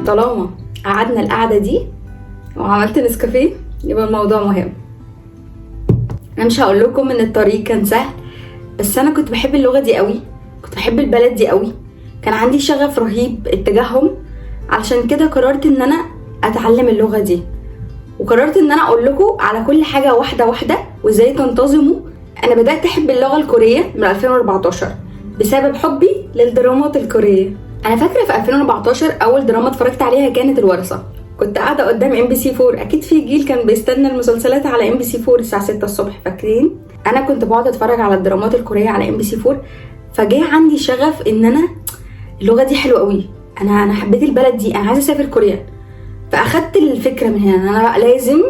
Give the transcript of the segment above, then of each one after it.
طالما قعدنا القعدة دي وعملت نسكافيه يبقى الموضوع مهم. انا مش هقول لكم ان الطريق كان سهل، بس انا كنت بحب اللغة دي قوي، كنت بحب البلد دي قوي، كان عندي شغف رهيب اتجاههم. علشان كده قررت ان انا اتعلم اللغة دي، وقررت ان انا اقول لكم على كل حاجة واحدة واحدة وازاي تنتظموا. انا بدات احب اللغة الكورية من 2014 بسبب حبي للدرامات الكوريه. انا فاكره في 2014 اول دراما اتفرجت عليها كانت الورثه. كنت قاعدة قدام MBC 4، اكيد في جيل كان بيستنى المسلسلات على MBC 4 الساعة 6 الصبح، فاكرين؟ انا كنت بقعد اتفرج على الدرامات الكورية على MBC 4، فجه عندي شغف ان انا اللغة دي حلوة قوي، انا حبيت البلد دي، انا عايزه اسافر كوريا. فاخدت الفكرة من هنا ان انا بقى لازم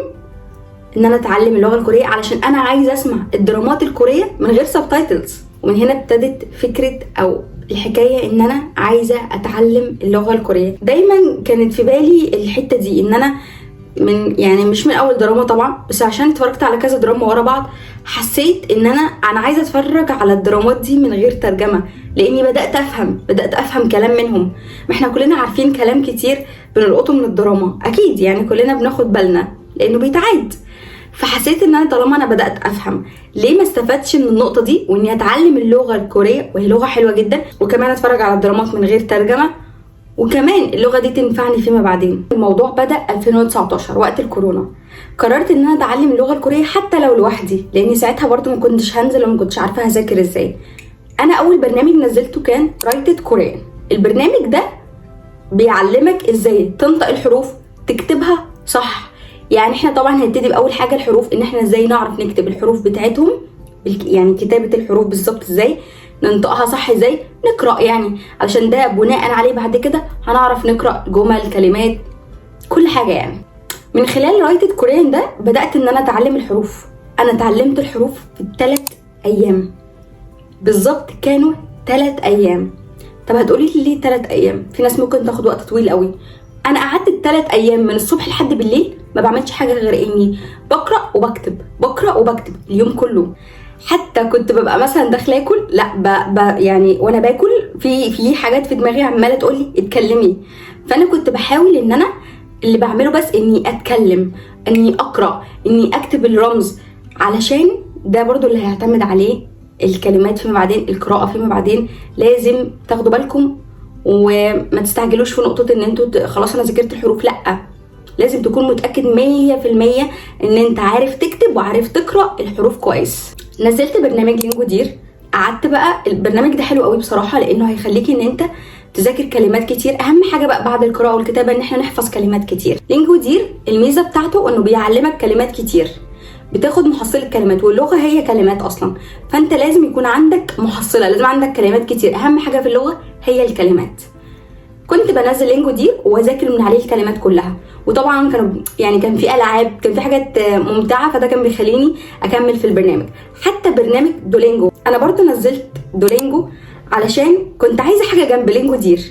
ان انا اتعلم اللغة الكورية علشان انا عايزه اسمع الدرامات الكورية من غير subtitles. ومن هنا ابتدت فكرة او الحكاية ان انا عايزه اتعلم اللغة الكوريه. دايما كانت في بالي الحتة دي ان انا من يعني مش من اول دراما طبعا، بس عشان اتفرجت على كذا دراما ورا بعض حسيت ان انا عايزه اتفرج على الدرامات دي من غير ترجمه، لاني بدات افهم كلام منهم. ما احنا كلنا عارفين كلام كتير بنلقطه من الدراما اكيد، يعني كلنا بناخد بالنا لانه بيتعاد. فحسيت ان انا طالما انا بدات افهم ليه ما استفدتش من النقطة دي واني اتعلم اللغة الكوريه، وهي لغة حلوة جدا، وكمان اتفرج على الدرامات من غير ترجمه، وكمان اللغة دي تنفعني فيما بعدين. الموضوع بدا 2019 وقت الكورونا. قررت ان انا اتعلم اللغة الكورية حتى لو لوحدي، لاني ساعتها برضو ما كنتش هنزل وما كنتش عارفه هذاكر ازاي. انا اول برنامج نزلته كان Write It Korean. البرنامج ده بيعلمك ازاي تنطق الحروف، تكتبها صح. يعني احنا طبعا هنبتدي باول حاجة الحروف، ان احنا ازاي نعرف نكتب الحروف بتاعتهم، يعني كتابه الحروف بالظبط ازاي ننطقها صح، ازاي نقرا يعني، علشان ده بناء عليه بعد كده هنعرف نقرا جمل، كلمات، كل حاجة. يعني من خلال Write It Korean ده بدات ان انا اتعلم الحروف. انا اتعلمت الحروف في 3 ايام بالظبط، كانوا 3 ايام. طب هتقولي لي ليه 3 ايام؟ في ناس ممكن تاخد وقت طويل قوي. انا قعدت ال3 ايام من الصبح لحد بالليل ما بعملش حاجة غير اني بقرا وبكتب، بقرا وبكتب اليوم كله. حتى كنت ببقى مثلا داخله اكل، لا يعني وانا باكل في حاجات في دماغي عماله تقول لي اتكلمي، فانا كنت بحاول ان انا اللي بعمله بس اني اتكلم، اني اقرا، اني اكتب الرمز، علشان ده برضو اللي هيعتمد عليه الكلمات فيما بعدين، القراءة فيما بعدين. لازم تاخدوا بالكم وما تستعجلوش في نقطة ان انتوا خلاص انا ذاكرت الحروف، لا، لازم تكون متأكد 100% ان انت عارف تكتب وعارف تقرأ الحروف كويس. نزلت برنامج LingoDeer. قعدت بقى، البرنامج ده حلو قوي بصراحة، لانه هيخليك ان انت تذاكر كلمات كتير. اهم حاجة بقى بعد القراءة والكتابة ان احنا نحفظ كلمات كتير. LingoDeer الميزة بتاعته انه بيعلمك كلمات كتير، بتاخد محصلة كلمات، واللغة هي كلمات أصلا، فأنت لازم يكون عندك محصلة، لازم عندك كلمات كتير. أهم حاجة في اللغة هي الكلمات. كنت بنزل LingoDeer واذاكر من عليه الكلمات كلها، وطبعا كانوا يعني كان في العاب، كان في حاجات ممتعه، فده كان بيخليني اكمل في البرنامج. حتى برنامج Duolingo، انا برضو نزلت Duolingo علشان كنت عايزه حاجة جنب LingoDeer،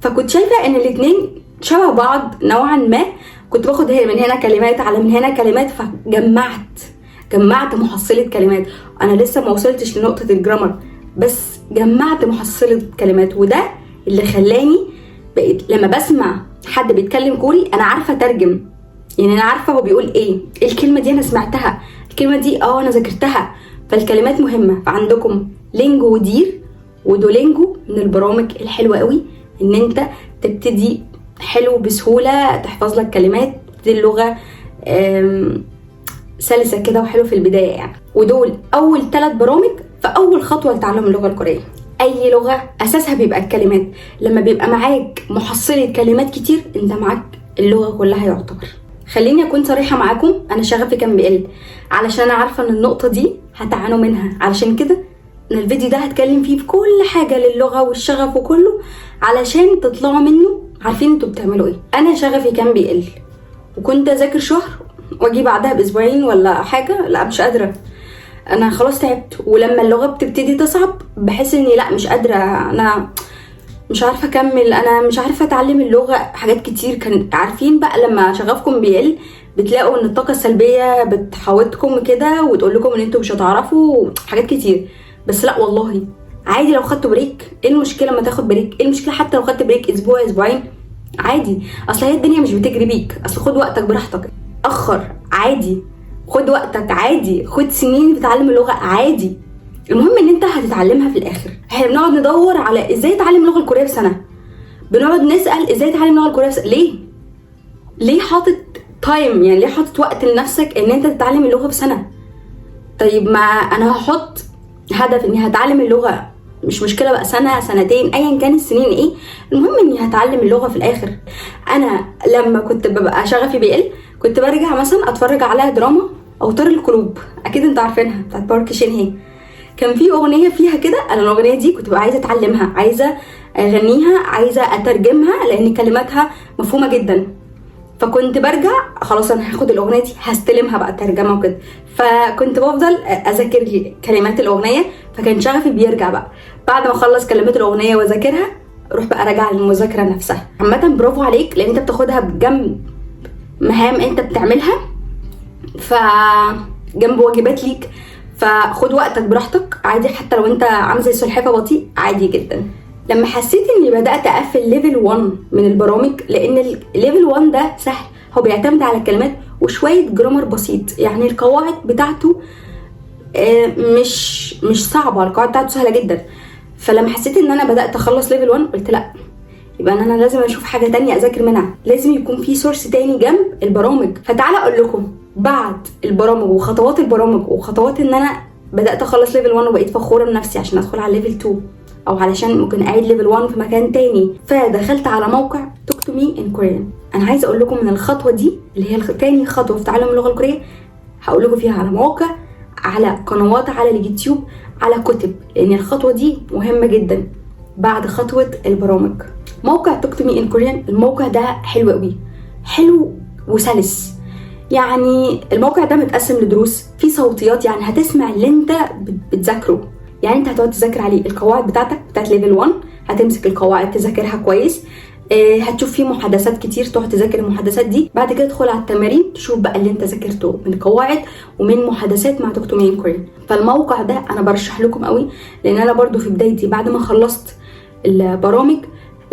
فكنت شايفه ان الاتنين شبه بعض نوعا ما. كنت باخد هي من هنا كلمات على من هنا كلمات، فجمعت محصله كلمات. انا لسه ما وصلتش لنقطة ال grammar، بس جمعت محصله كلمات، وده اللي خلاني بقيت لما بسمع حد بيتكلم كوري انا عارفه اترجم، يعني انا عارفه هو بيقول ايه، إيه الكلمة دي، انا سمعتها الكلمة دي، انا ذاكرتها. فالكلمات مهمه. فعندكم LingoDeer و Duolingo من البرامج الحلوة قوي ان انت تبتدي حلو بسهوله، تحفظ لك كلمات، تبتدي اللغة سلسه كده وحلو في البداية يعني. ودول اول 3 برامج في اول خطوة لتعلم اللغة الكوريه. اي لغة اساسها بيبقى الكلمات، لما بيبقى معاك محصله كلمات كتير انت معاك اللغة كلها يعتبر. خليني اكون صريحه معاكم، انا شغفي كان بيقل علشان انا عارفه ان النقطة دي هتعانوا منها، علشان كده ان الفيديو ده هتكلم فيه في كل حاجة للغة والشغف وكله، علشان تطلعوا منه عارفين انتوا بتعملوا ايه. انا شغفي كان بيقل، وكنت اذاكر شهر واجي بعدها باسبوعين ولا حاجة لا مش قادره، انا خلاص تعبت. ولما اللغة بتبتدي تصعب بحس اني لا مش قادره، انا مش عارفه اكمل، انا مش عارفه اتعلم اللغة، حاجات كتير. كانت عارفين بقى لما شغفكم بيقل بتلاقوا ان الطاقة السلبية بتحاوطكم كده وتقول لكم ان انتوا مش هتعرفوا حاجات كتير. بس لا والله عادي لو خدتوا break، ايه المشكلة ما تاخد break؟ ايه المشكلة حتى لو خدت break اسبوع اسبوعين؟ عادي. اصل هي الدنيا مش بتجري بيك، اصل خد وقتك براحتك، اخر عادي، خد وقتك عادي، خد سنين بتعلم اللغة عادي، المهم ان انت هتتعلمها في الاخر. احنا بنقعد ندور على ازاي اتعلم اللغة الكورية في سنه، بنقعد نسال ازاي اتعلم اللغة الكورية في سنة. ليه؟ ليه حاطط time؟ يعني ليه حاطط وقت لنفسك ان انت تتعلم اللغة في سنه؟ طيب ما انا هحط هدف اني هتعلم اللغه، مش مشكلة بقى سنه، سنتين، ايا كان السنين ايه، المهم اني هتعلم اللغة في الاخر. انا لما كنت ببقى شغفي بيقل كنت برجع مثلا اتفرج على دراما اوتار القلوب، اكيد انتوا عارفينها، بتاعت بارك شين هي. كان في اغنية فيها كده، انا الاغنية دي كنت ببقى عايزه اتعلمها، عايزه اغنيها، عايزه اترجمها لان كلماتها مفهومه جدا. فكنت برجع خلاص انا هاخد الاغنية دي هستلمها بقى ترجمه وكده، فكنت بفضل اذاكر كلمات الاغنيه، فكان شغفي بيرجع بقى بعد ما اخلص كلمات الاغنية واذاكرها، اروح بقى راجع للمذاكره نفسها. عامة برافو عليك لان انت بتاخدها بجنب مهام انت بتعملها، ف جنب واجبات ليك، فخد وقتك براحتك عادي، حتى لو انت عامل زي السلحفه بطيء عادي جدا. لما حسيت اني بدات اقفل level 1 من البرامج، لان ال level 1 ده سهل، هو بيعتمد على الكلمات وشوية grammar بسيط، يعني القواعد بتاعته مش صعبه، القواعد بتاعته سهلة جدا. فلما حسيت ان انا بدات اخلص level 1 قلت لا، يبقى انا لازم اشوف حاجة تانية اذاكر منها، لازم يكون في source تاني جنب البرامج. فتعالى اقول لكم بعد البرامج وخطوات البرامج وخطوات ان انا بدات اخلص level 1 وبقيت فخورة بنفسي عشان ادخل على level 2 او علشان ممكن اعيد level 1 في مكان تاني. فدخلت على موقع Talk to me in Korean. انا عايزه اقول لكم ان الخطوة دي اللي هي تاني خطوة في تعلم اللغة الكورية هقول لكم فيها على مواقع، على قنوات على اليوتيوب، على كتب، لان الخطوة دي مهمة جدا بعد خطوة البرامج. موقع Talk to me in Korean، الموقع ده حلو قوي، حلو وسلس. يعني الموقع ده متقسم لدروس، فيه صوتيات، يعني هتسمع اللي انت بتذاكره، يعني انت هتقعد تذاكر عليه القواعد بتاعتك بتاعت level 1، هتمسك القواعد تذاكرها كويس، هتشوف فيه محادثات كتير تقعد تذاكر المحادثات دي، بعد كده تدخل على التمارين تشوف بقى اللي انت ذاكرته من قواعد ومن محادثات مع Talk to me in Korean. فالموقع ده انا برشح لكم قوي، لان انا برضو في بدايتي بعد ما خلصت البرامج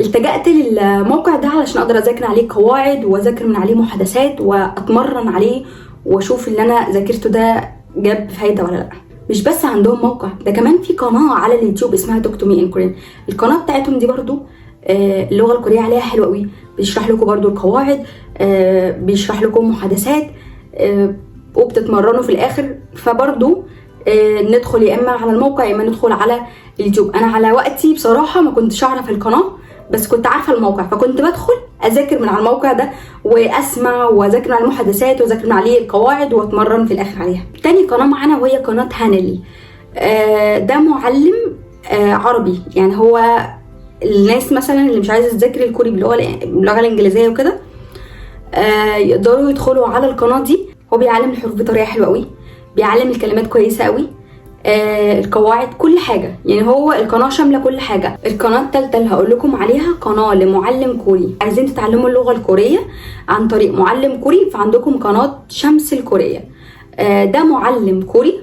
التجأت للموقع ده علشان اقدر اذاكر عليه قواعد واذاكر من عليه محادثات واتمرن عليه واشوف اللي انا ذاكرته ده جاب فايده ولا لا. مش بس عندهم موقع ده، كمان في قناة على اليوتيوب اسمها Talk to me in Korean. القناة بتاعتهم دي برضو اللغة الكورية عليها حلوة قوي، بيشرح لكم برضو القواعد، بيشرح لكم محادثات، وبتتمرنوا في الاخر. فبرضو ندخل يا اما على الموقع يا اما ندخل على اليوتيوب. انا على وقتي بصراحة ما كنتش اعرف القناه، بس كنت عارفه الموقع، فكنت بدخل اذاكر من على الموقع ده واسمع واذاكر من على المحادثات واذاكر من عليه القواعد واتمرن في الاخر عليها. تاني قناة معانا وهي قناة هانلي. ده معلم عربي، يعني هو الناس مثلا اللي مش عايزه تذاكر الكوري باللغة الانجليزية وكده يقدروا يدخلوا على القناة دي. هو بيعلم الحروف بطريقة حلوة قوي، بيعلم الكلمات كويسة قوي، القواعد، كل حاجه، يعني هو القناة شاملة كل حاجه. القناة الثالثة اللي هقول لكم عليها قناة لمعلم كوري. عايزين تتعلموا اللغة الكورية عن طريق معلم كوري، فعندكم قناة شمس الكوريه. ده معلم كوري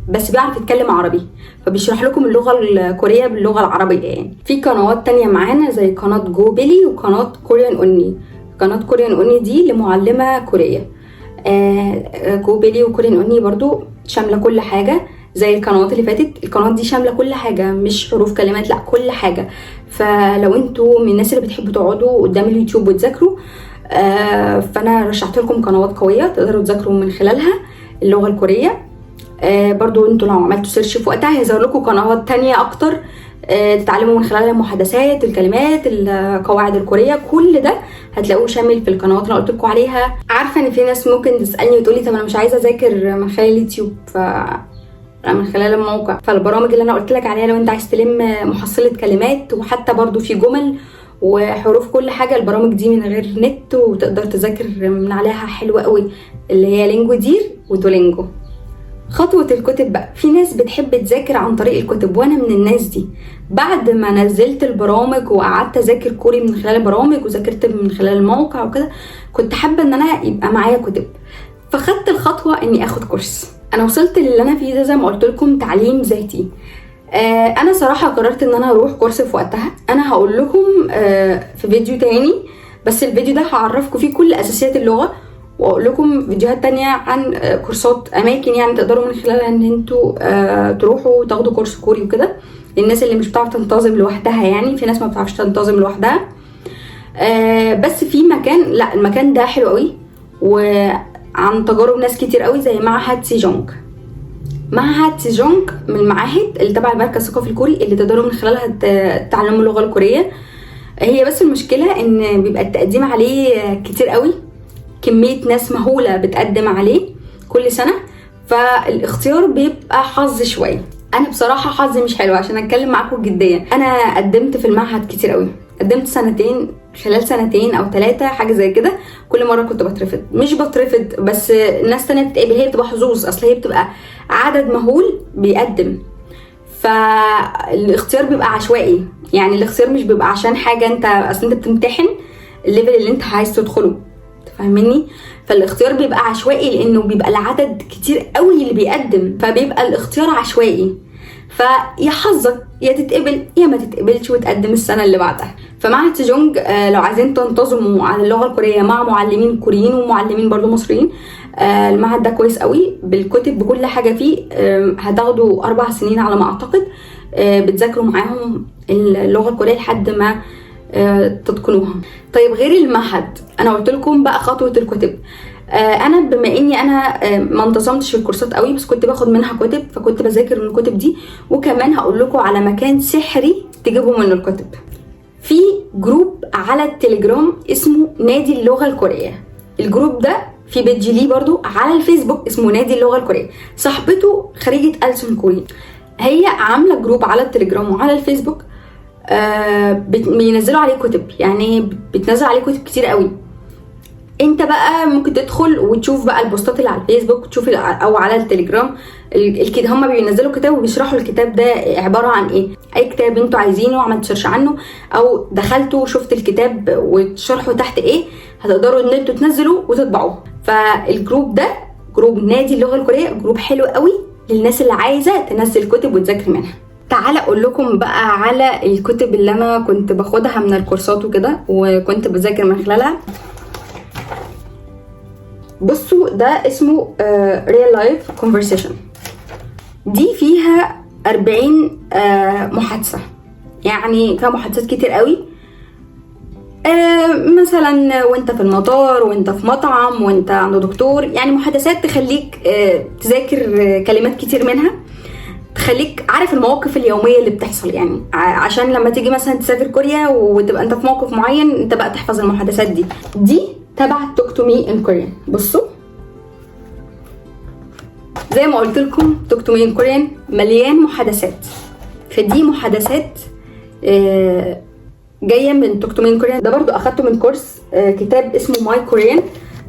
بس بيعرف يتكلم عربي، فبيشرح لكم اللغة الكورية باللغة العربية. يعني في قنوات تانية معانا زي قناة جوبيلي وقناة Korean unnie. قناة Korean unnie دي لمعلمة كورية. جوبيلي و Korean unnie برضو شاملة كل حاجة زي القنوات اللي فاتت. القنوات دي شاملة كل حاجة، مش حروف كلمات، لا كل حاجة. فلو انتوا من الناس اللي بتحبوا تقعدوا قدام اليوتيوب وتذاكروا، فانا رشحت لكم قنوات قوية تقدروا تذاكروا من خلالها اللغة الكورية. برضو انتوا لو عملتوا search في وقتها هيظهر لكم قنوات تانية اكتر تتعلموا من خلالها المحادثات، الكلمات، القواعد الكورية، كل ده هتلاقوه شامل في القنوات اللي قلت لكم عليها. عارفه ان في ناس ممكن تسالني وتقولي طب انا مش عايزه اذاكر من خلال اليوتيوب ف من خلال الموقع. فالبرامج اللي انا قلت لك عليها لو انت عايز تلم محصله كلمات وحتى برضو في جمل وحروف كل حاجه، البرامج دي من غير نت وتقدر تذاكر من عليها حلوة قوي، اللي هي LingoDeer و Duolingo. خطوة الكتب بقى، في ناس بتحب تذاكر عن طريق الكتب وانا من الناس دي. بعد ما نزلت البرامج وقعدت اذاكر كوري من خلال البرامج وذاكرت من خلال الموقع وكده، كنت حابة ان انا يبقى معايا كتب، فخدت الخطوة اني اخد كورس. انا وصلت للي انا فيه ده زي ما قلت لكم تعليم ذاتي. انا صراحة قررت ان انا اروح كورس في وقتها. انا هقول لكم في فيديو تاني بس الفيديو ده هعرفكم فيه كل اساسيات اللغة، واقول لكم فيديوهات تانية عن كورسات، اماكن يعني تقدروا من خلالها ان انتوا تروحوا تاخدوا كورس كوري وكده، للناس اللي مش بتعرف تنتظم لوحدها. يعني في ناس ما بتعرفش تنتظم لوحدها. بس في مكان، لا المكان ده حلو قوي وعن تجارب ناس كتير قوي، زي معهد سيجونج. معهد سيجونج من المعاهد اللي تبع المركز الثقافي الكوري اللي تقدروا من خلالها تتعلموا اللغة الكوريه. هي بس المشكلة ان بيبقى التقديم عليه كتير قوي، كمية ناس مهولة بتقدم عليه كل سنه، فالاختيار بيبقى حظ شويه. انا بصراحة حظي مش حلو، عشان اتكلم معاكم جديا. انا قدمت في المعهد كتير قوي، قدمت سنتين، خلال سنتين او 3 حاجة زي كده، كل مرة كنت بترفض. مش بترفض بس ناس تانية بتتقبل، هي بتبقى حظوظ، اصل هي بتبقى عدد مهول بيقدم، فالاختيار بيبقى عشوائي. يعني الاختيار مش بيبقى عشان حاجه، انت اصل انت بتمتحن ال level اللي انت عايز تدخله، فاهمني؟ فالاختيار بيبقى عشوائي لانه بيبقى العدد كتير قوي اللي بيقدم، فبيبقى الاختيار عشوائي، فيا حظك يا تتقبل يا ما تتقبلش وتقدم السنة اللي بعدها. فمعهد سيجونج لو عايزين تنتظموا على اللغة الكورية مع معلمين كوريين ومعلمين برضو مصريين، المعهد ده كويس قوي بالكتب بكل حاجة فيه. هتاخدوا 4 سنين على ما اعتقد، بتذاكروا معاهم اللغة الكورية لحد ما تتقنوها. طيب غير المعهد، انا قلت لكم بقى خطوة الكتب. انا بما اني انا ما انتظمتش في الكورسات قوي، بس كنت باخد منها كتب، فكنت بذاكر من الكتب دي. وكمان هقول لكم على مكان سحري تجيبوا منه الكتب. في group على التليجرام اسمه نادي اللغة الكوريه. ال group ده في page ليه برضو على الفيسبوك اسمه نادي اللغة الكوريه. صاحبته خريجة ألسن كوري، هي عامله group على التليجرام وعلى الفيسبوك، بينزلوا عليه كتب، يعني بتنزل عليه كتب كتير قوي. انت بقى ممكن تدخل وتشوف بقى البوستات اللي على الفيسبوك، تشوف او على التليجرام الكتاب. هما بينزلوا كتاب وبيشرحوا الكتاب ده عبارة عن ايه. اي كتاب انتوا عايزينه وعملت search عنه او دخلتوا وشفت الكتاب وشرحه تحت ايه، هتقدروا ان انتوا تنزلوا وتطبعوه. فال group ده، group نادي اللغة الكوريه، group حلو قوي للناس اللي عايزه تنزل كتب وتذاكر منها. تعالى اقول لكم بقى على الكتب اللي انا كنت باخدها من الكورسات وكده وكنت بذاكر من خلالها. بصوا، ده اسمه real life conversation. دي فيها 40 محادثة، يعني فيها محادثات كتير قوي، مثلا وانت في المطار، وانت في مطعم، وانت عند دكتور، يعني محادثات تخليك تذاكر كلمات كتير منها، تخليك عارف المواقف اليومية اللي بتحصل، يعني عشان لما تيجي مثلا تسافر كوريا وتبقى انت في موقف معين، انت بقى تحفظ المحادثات دي. دي تبع Talk to Me in Korean. بصوا، زي ما قلت لكم Talk to Me in Korean مليان محادثات، فدي محادثات جاية من Talk to Me in Korean. ده برضو اخدته من كورس، كتاب اسمه My Korean،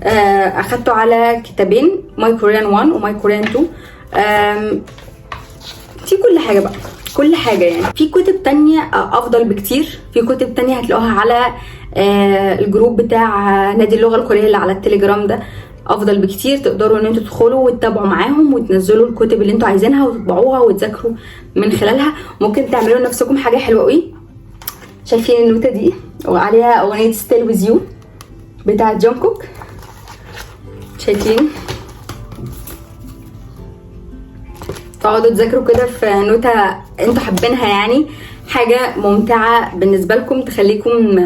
اخدته على كتابين، My Korean 1 و My Korean 2. في كل حاجة بقى، كل حاجه. يعني في كتب تانية افضل بكتير، في كتب تانية هتلاقوها على ال group بتاع نادي اللغة الكورية اللي على التليجرام، ده افضل بكتير. تقدروا ان انتوا تدخلوا وتتابعوا معاهم وتنزلوا الكتب اللي انتوا عايزينها وتطبعوها وتذاكروا من خلالها. ممكن تعملوا لنفسكم حاجة حلوة قوي. شايفين النوتة دي وعليها اغنية Still with you بتاعت جونكوك؟ شايفين؟ تقعدوا تذاكروا كده في نوتة انتوا حابينها، يعني حاجة ممتعة بالنسبة لكم تخليكم،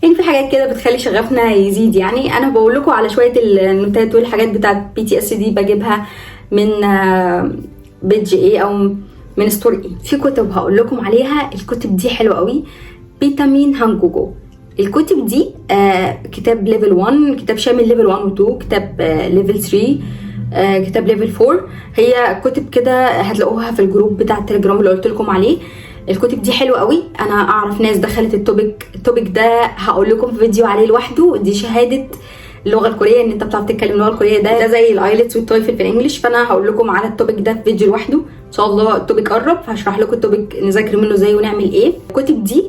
يعني في حاجات كده بتخلي شغفنا يزيد. يعني انا بقول لكم على شوية النوتات والحاجات بتاعت BTS دي بجيبها من page ايه او من store ايه. في كتب هقول لكم عليها، الكتب دي حلوة قوي، 비타민 한국어. الكتب دي كتاب level 1، كتاب شامل level 1 و 2، كتاب level 3، كتاب level 4. هي كتب كده هتلاقوها في ال group بتاع التليجرام اللي قلت لكم عليه. الكتب دي حلوة قوي. انا اعرف ناس دخلت ال TOPIK. ال TOPIK ده هقول لكم في فيديو عليه لوحده. دي شهادة اللغة الكورية ان انت بتعرف تتكلم اللغة الكوريه، ده زي ال IELTS وال TOEFL في ال English. فانا هقول لكم على ال TOPIK ده في فيديو لوحده ان شاء الله. ال TOPIK قرب، فهشرح لكم ال TOPIK نذاكر منه ازاي ونعمل ايه. الكتب دي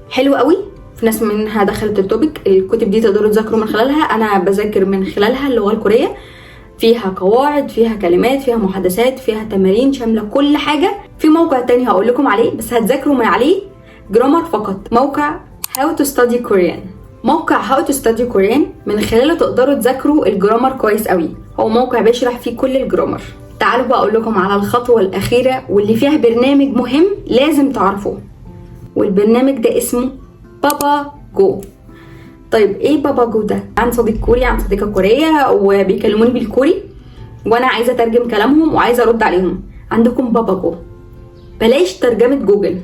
حلوة قوي، في ناس منها دخلت ال TOPIK. الكتب دي تقدروا تذاكروا من خلالها. انا بذاكر من خلالها اللغة الكوريه، فيها قواعد، فيها كلمات، فيها محادثات، فيها تمارين، شاملة كل حاجه. في موقع تاني هقول لكم عليه بس هتذاكروا من عليه grammar فقط، موقع How to Study Korean. موقع How to Study Korean من خلاله تقدروا تذاكروا ال grammar كويس قوي، هو موقع بيشرح فيه كل ال grammar. تعالوا بقى اقول لكم على الخطوة الاخيرة واللي فيها برنامج مهم لازم تعرفوه، والبرنامج ده اسمه باباجو. طيب ايه باباجو ده؟ عندي صديق كوري، عندي صديقه كوريه وبيكلموني بالكوري وانا عايزه اترجم كلامهم وعايزه ارد عليهم. عندكم باباجو، بلاش ترجمه جوجل،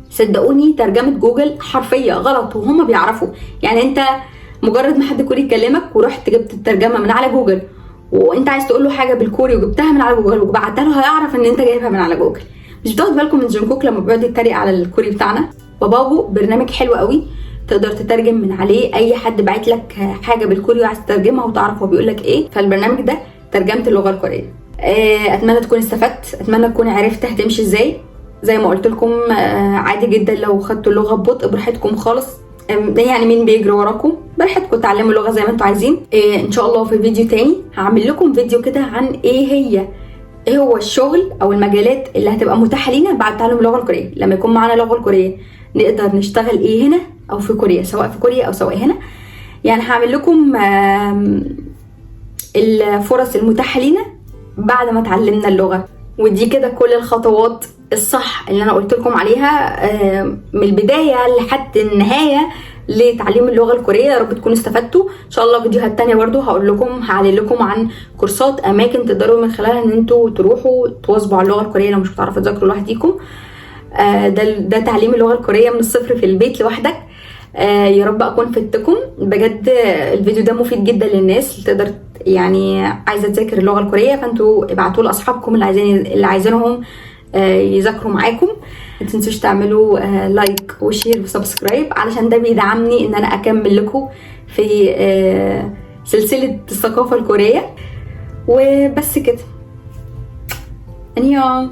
صدقوني ترجمه جوجل حرفية غلط وهما بيعرفوا. يعني انت مجرد ما حد كوري يكلمك ورحت جبت الترجمة من على جوجل وانت عايز تقول له حاجة بالكوري وجبتها من على جوجل وبعتها له، هيعرف ان انت جايبها من على جوجل. مش بتاخد بالكم من جونكوك لما بيقعد يتريق على الكوري بتاعنا؟ باباجو برنامج حلو قوي تقدر تترجم من عليه اي حد باعت لك حاجة بالكوري وعايز تترجمها وتعرف هو بيقول لك ايه. فالبرنامج ده ترجمه اللغة الكورية. اتمنى تكون استفدت، اتمنى تكون عرفت هتمشي ازاي. زي ما قلت لكم عادي جدا لو خدتوا اللغة ببطء، براحتكم خالص، يعني مين بيجري وراكم؟ براحتكم تعلموا اللغة زي ما انتوا عايزين. ان شاء الله في فيديو تاني هعمل لكم فيديو كده عن ايه هو الشغل او المجالات اللي هتبقى متاحة لينا بعد تعلم اللغة الكورية. لما يكون معانا اللغة الكورية نقدر نشتغل ايه هنا او في كوريا، سواء في كوريا او سواء هنا. يعني هعمل لكم الفرص المتاحة لينا بعد ما اتعلمنا اللغة. ودي كده كل الخطوات الصح اللي انا قلت لكم عليها من البداية لحد النهاية لتعليم اللغة الكورية. يا رب تكونوا استفدتوا. ان شاء الله فيديوهات تانية برضو هقول لكم، هعلن لكم عن كورسات، اماكن تقدروا من خلالها ان انتوا تروحوا تواظبوا على اللغة الكورية لو مش بتعرفوا تذاكروا لوحديكم. ده تعليم اللغة الكورية من الصفر في البيت لوحدك. يا رب اكون فدتكم بجد. الفيديو ده مفيد جدا للناس اللي تقدر يعني عايزه تذاكر اللغة الكورية، فانتوا ابعتوه لاصحابكم اللي عايزينهم يذاكروا معاكم. ما تنسوش تعملوا like و share و subscribe علشان ده بيدعمني ان انا اكمل لكم في سلسلة الثقافة الكورية. وبس كده، 안녕.